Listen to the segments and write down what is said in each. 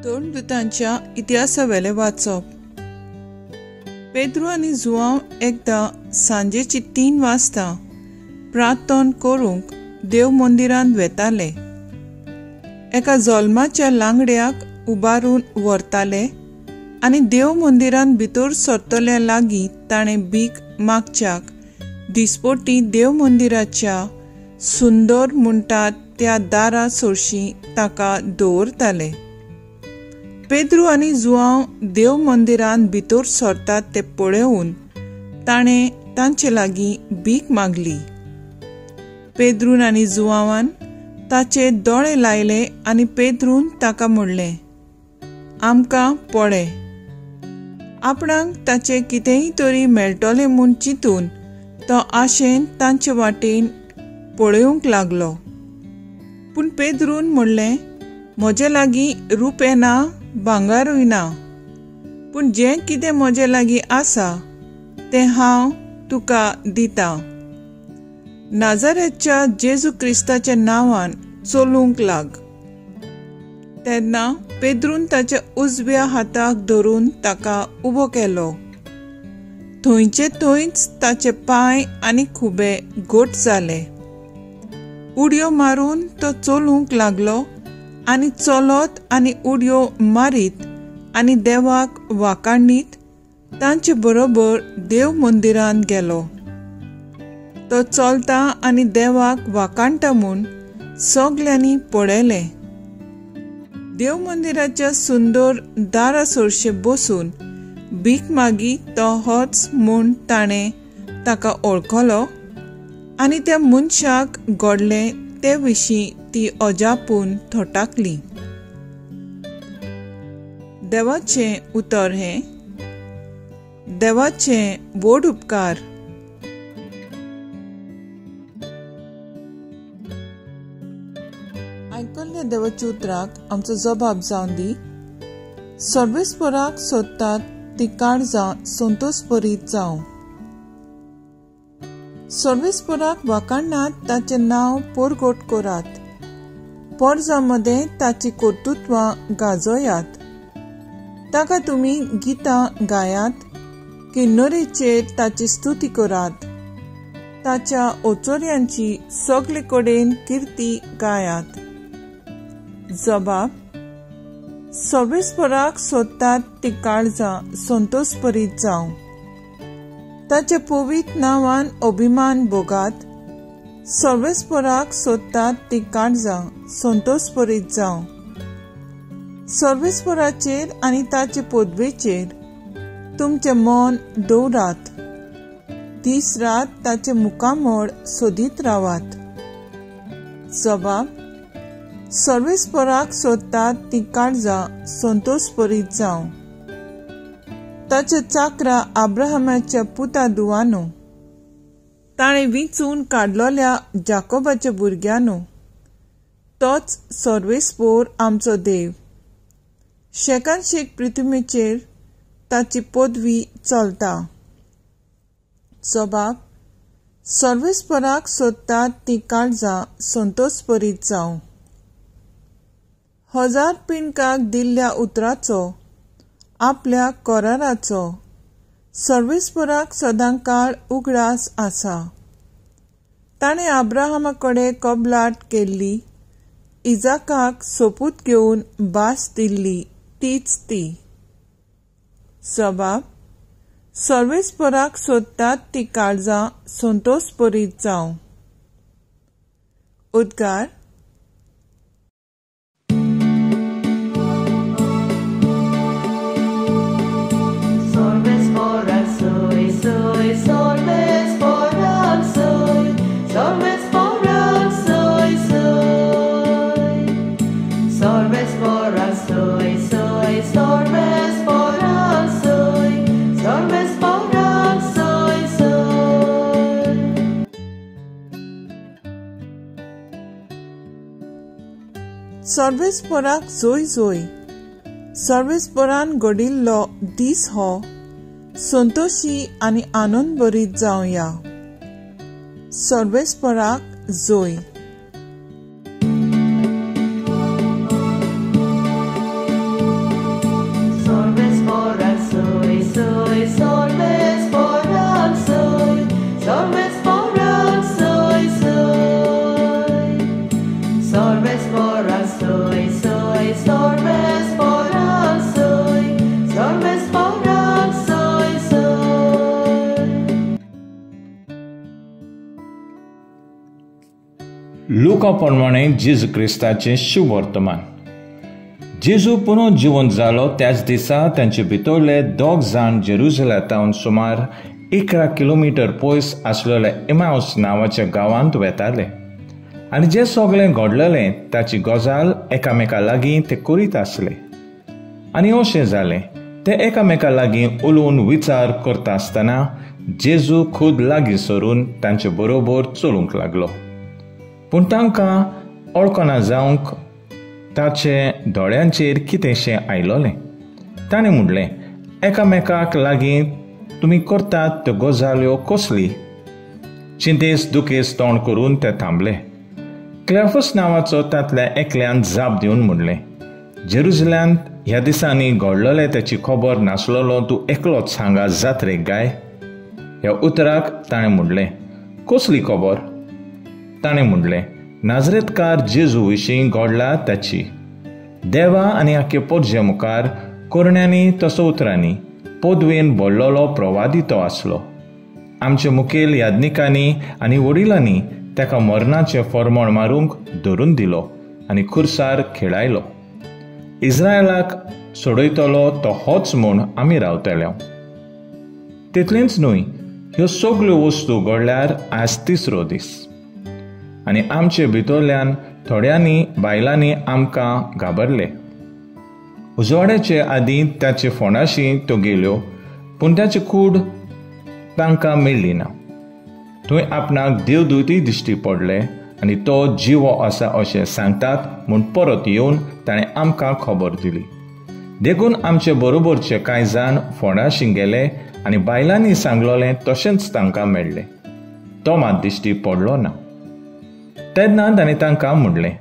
तोंडदूतांच्या इतिहासावेलें वाचप. पेद्रू आनी जुआंव एकदां सांजेची 3 वाजता प्रार्थना करूंक देव मंदिरांत वेताले. एका जल्माच्या लांगड्याक उबारून व्हरताले आनी देव मंदिरांत भितर सरतल्या लागीं ताणें भीक मागच्याक दिसपोटी देव मंदिराच्या सुंदर म्हणटात त्या दारा सोरशी ताका दवरताले. पेद्रू आनी जुआंव देव मंदिरांत भितर सरतात ते पळोवन ताणें तांचे लागीं भीक मागली. पेद्रून आनी जुआंवान ताचे दोळे लायले आनी पेद्रून ताका म्हणलें, आमकां पळय. आपणाक ताचें कितेंय तरी मेळटलें म्हूण चिंतून तो आशेन तांचे वाटेन पळोवंक लागलो. पूण पेद्रून म्हणलें, म्हजे लागीं रुपें ना, भांगारूय ना, पूण जें कितें म्हजे लागीं आसा तें हांव तुका दितां. नाजारेतच्या जेजू क्रिस्ताच्या नांवान चलूंक लाग. तेन्ना पेद्रून ताच्या उजव्या हाताक धरून ताका उबो केलो. थंयचे थंयच ताचे पांय आनी खुबे घट जाले. उडयो मारून तो चलूंक लागलो आनी चलत आनी उडयो मारीत आनी देवाक वाकाणीत तांचे बरोबर देव मंदिरांत गेलो. तो चलता आनी देवाक वाकाणटा म्हूण सगल्यांनी पळयलें. देव मंदिराच्या सुंदर दारा सोरशे बसून भीक मागी तो होच म्हूण ताणें ताका ओळखलो आनी त्या मनशाक घडलें ते विशीं ती अजापून थोटाकली. देवाचें उतर हें. देवाचें व्हड उपकार. आयकल्ल्या देवाच्या उतराक आमचो जबाब जावन दी. सर्वेस्पराक सोदतात ती काळजां संतोषभरीत जावं. सर्वेस्पराक वाकाणनात ताचें नांव परगट करात. पोरजां मदें ताची कर्तृत्वां गाजयात. ताका तुमी गितां गायात, किन्नरेचेर ताची स्तुती करात. ताच्या ओचोऱ्यांची सगळे कडेन किर्ती गायात. जबाब: सर्वेस्पराक सोदतात ती काळजां संतोषभरीत जावं. ताच्या पवित्र नांवान अभिमान भोगात. सर्वेस्पराक सोदतात ती काळजां संतोषभरीत जावं. सर्वेस्पराचेर आनी ताचे पदवेचेर तुमचें मन दवरात. दीस रात ताचें मुखामळ सोदीत रावात. जबाब: सर्वेस्पराक सोदतात ती काळजां संतोषभरीत जावं. ताच्या चाकरा आब्राहामाच्या पुता दुवानो, ताणें विंचून काडलोल्या जाकोबाच्या भुरग्यानो, तोच सर्वेस्पोर आमचो देव. शेकान शेक पृथ्वीचेर ताची पदवी चलता. जबाब: सर्वेस्पराक सोदतात ती काळजां संतोषभरीत जावं. 1000 पिंडकाक दिल्ल्या उतराचो, आपल्या कराराचो सर्वेस्पराक सदांकाळ उगडास आसा. ताणें आब्राहामा कडेन कबलाट केल्ली, इजाकाक सोपूत घेवन भास दिल्ली तीच ती. जबाब: सर्वेस्पराक सोदतात ती काळजां संतोषभरीत जावं. उद्गार: सर्वेस्पराक जोय जोय. सर्वेस्परान घडिल्लो दीस हो संतोषी आनी आनंदभरीत जावया. सर्वेस्पराक जोय. लुका प्रमाणे जेजू क्रिस्ताचें शुभवर्तमान. जेजू पुनः जिवंत जालो त्याच दिसा तांचे भितरले दोग जाण जेरुजलेमांत सुमार 11 किलोमिटर पयस आसलेल्या इमाउस नांवाच्या गांवांत वेताले आनी जें सगळें घडलेलें ताची गजाल एकामेका लागीं ते करीत आसले. आनी अशें जालें, ते एकामेका लागीं उलोवन विचार करता आसतना जेजू खुद लागीं सरून तांचे बरोबर चलूंक लागलो. पूण तांकां वळखना जावंक ताचे दोळ्यांचेर कितेंशें आयलोलें. ताणें म्हणलें, एकामेकाक लागीं तुमी करतात त्यो गजाल्यो कसली? चिंतेस दुखेस तोंड करून ते थांबले. क्लेफस नांवाचो तांतल्या एकल्यान जाप दिवन म्हणलें, जेरुजल्यांत ह्या दिसांनी घडलेलें ताची खबर नासलेलो तूं एकलोच हांगा जात्रेक गाय? ह्या उतराक ताणें म्हणलें, कसली खबर? ताणें म्हणलें, नाजरेतकार जेजू विशीं घडला ताची. देवा आनी आख्खे पोरजे मुखार करण्यांनी तसो उतरांनी पदवेन भरलेलो प्रवादी तो आसलो. आमचे मुखेल याज्ञिकांनी आनी वडिलांनी ताका मरणाचें फॉर्मोण मारूंक धरून दिलो आनी खुर्सार खेळायलो. इस्रायलाक सोडयतलो तो होच म्हूण आमी रावतले. तितलेंच न्हय, ह्यो सगल्यो वस्तू घडल्यार आज तिसरो दीस आनी आमचे भितरल्यान थोड्यांनी बायलांनी आमकां घाबरले. उजवाड्याचे आदीं ताचे फोंडाशी त्यो गेल्यो, पूण ताची कूड तांकां मेळ्ळी ना. थंय आपणाक देवदूतय दिश्टी पडले आनी तो जिवो आसा अशें सांगतात म्हूण परत येवन ताणें आमकां खबर दिली. देखून आमचे बरोबरचे कांय जाण फोंडाशी गेले आनी बायलांनी सांगलोलें तशेंच तांकां मेळ्ळें. तो मात दिश्टी पडलो ना. तेन्ना ताणें तांकां म्हणलें,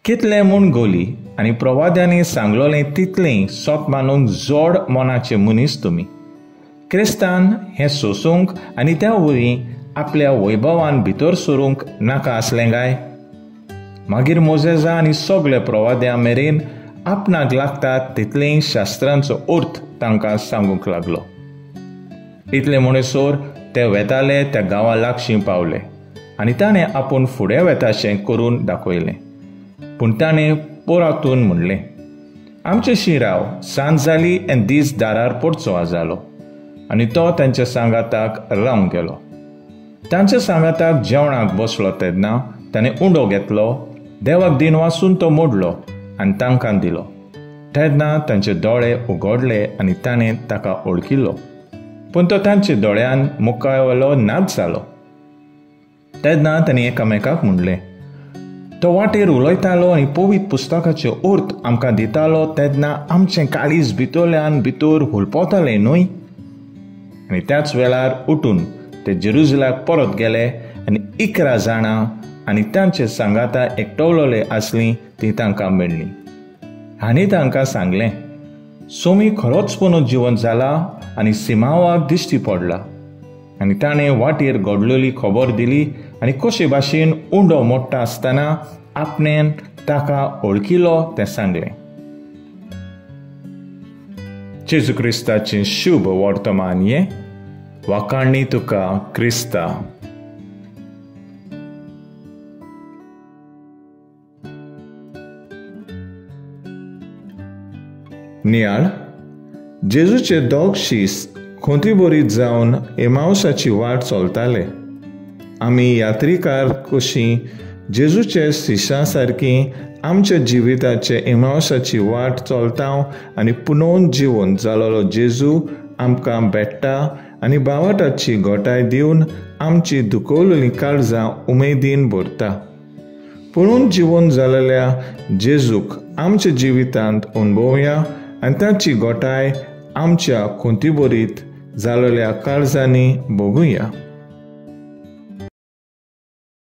कितलें म्हूण गोली आनी प्रवाद्यांनी सांगलोलें तितलें सोप मानूंक जोड मनाचे मनीस तुमी. क्रिस्तान हें सोसूंक आनी त्या वरवीं आपल्या वैभवान भितर सरूंक नाका आसलें काय? मागीर मोजेजा आनी सगळे प्रवाद्यां मेरेन आपणाक लागतात तितलें शास्त्रांचो अर्थ तांकां सांगूंक लागलो. इतले म्हणसर ते वेताले त्या गांवा लागशीं पावले आनी ताणें आपूण फुडें वेताशें करून दाखयलें. पूण ताणें पोरातून म्हणलें, आमचे शिराव सांज जाली आनी दीस दारार पडचो जालो. आनी तो तांच्या सांगाताक रावंक गेलो. तांच्या सांगाताक जेवणाक बसलो तेन्ना ताणें उंडो घेतलो, देवाक दिन वासून तो मोडलो आनी तांकां दिलो. तेन्ना तांचे दोळे उगडले आनी ताणें ताका वळखिलो, पूण तो तांच्या दोळ्यान मुखावेलो नाच जालो. तेन्ना ताणें एकामेकाक म्हणलें, तो वाटेर उलयतालो आनी पवित्र पुस्तकाचे अर्थ आमकां दितालो तेन्ना आमचें काळीज भितरल्यान भितर हुलपतालें न्हय? आनी त्याच वेळार उठून ते जेरुजलाक परत गेले आनी 11 जाणां आनी तांचे सांगाता एकटवलेले आसलीं तीं तांकां मेळ्ळीं. आनी तांकां सांगलें, सोमी खरोच पुनः जिवंत जाला आनी सिमांवाक दिश्टी पडला. आनी ताणें वाटेर घडलेली खबर दिली आनी कशे भाशेन उंडो मोडटा आसतना आपणेन ताका वळखिलो तें सांगलें. जेजू क्रिस्ताचें शुभ वर्तमान हें. वाखाणणी तुका क्रिस्ता. नियाळ. जेजूचे दोग शीस खोंतीबरीत जावन एमावसाची वाट चलताले. आमी यात्रिकार कशी जेजूचे शिशां सारकी आमच्या जिविताचे एमावसाची वाट चलता आनी पुनोवन जिवन जालोलो जेजू आमकां भेट्टा आनी बावटाची घोटाय दिवन आमची दुखवलेली काळजां उमेदीन भरता. पुणून जिवन जालेल्या जेजूक आमच्या जिवितांत अणभवया आनी ताची घोटाय आमच्या खोंतीबरीत जालेल्या काळजांनी भोगुया.